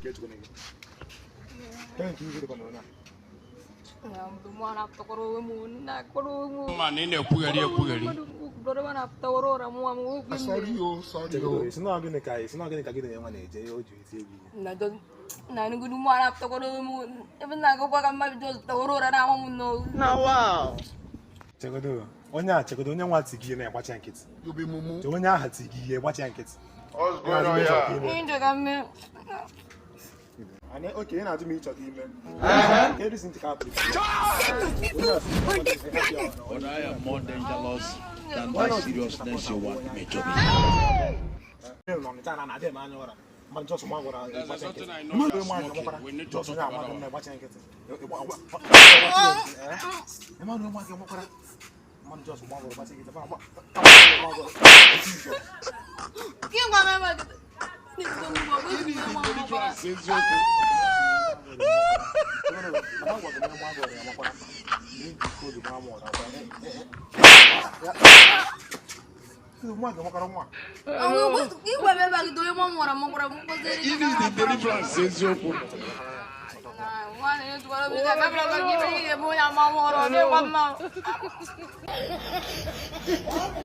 Nke ejikwana gị. Kee nke ihu dịkwa n'onye a. Ma na ị na-ekwugheri ekwugheri. Sorry o, sorry Chegodo, o. esi na gịnị ka esi na gịnị ka gị na ya nwa na-eje ya o ji eti egwu ihe. Chegodo, onye a chegodo onye nwa ti gị ihe na-agbacha nkịtị. You be mumu. Che onye ahụ ti gị ihe gbacha nkịtị. What's Ị going na-ajụ on m ịchọ ka here? ime. Anyị oke ị na-ajụ m ịchọ ka ime. Ke reason ji ka apụ. But I am more dangerous than that seriousness you want me to be. N'Ọnịcha na na-adị eme anya ụra. Mmadụ just nwa gwara There's gbacha something nkịtị. I know Mmadụ that's nwa smoking. agwara We need to just talk onye about agwa that. nne gbacha nkịtị. Mmadụ nwa gị nwakwara. Mmadụ just nwa gwara gbacha nkịtị. Nwa gwara. Deliverance eziokwu.